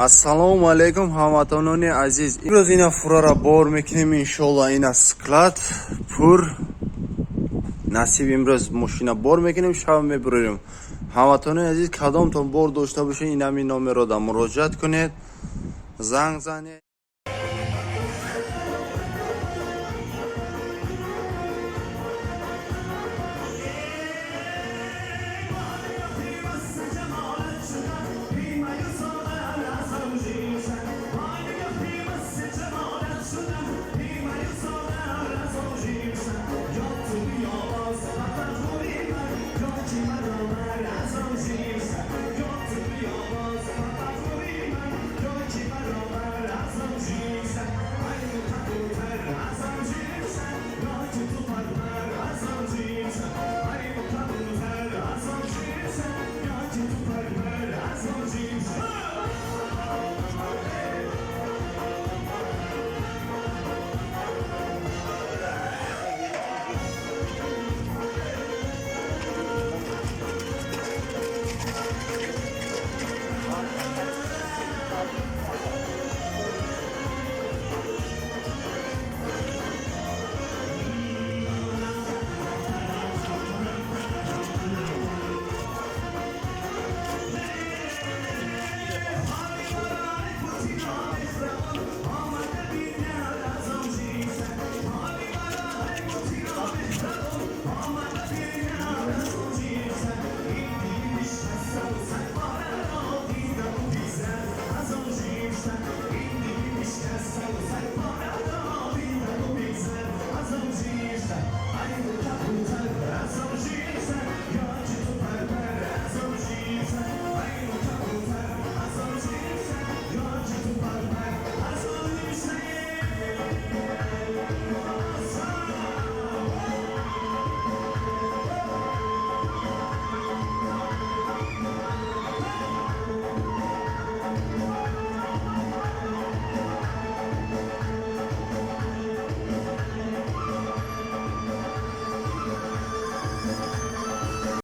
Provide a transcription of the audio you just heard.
Ассалому алайкум, ҳамватанони азиз. Имрӯз ина фурара бор мекунем, иншоалло. Ина склад пур насиб. Имрӯз мошина бор мекунем, шаб мебурем. Ҳамватанони азиз, кадомтон бор дошта бошед, инами номеро да муроҷиат кунед, занг занед.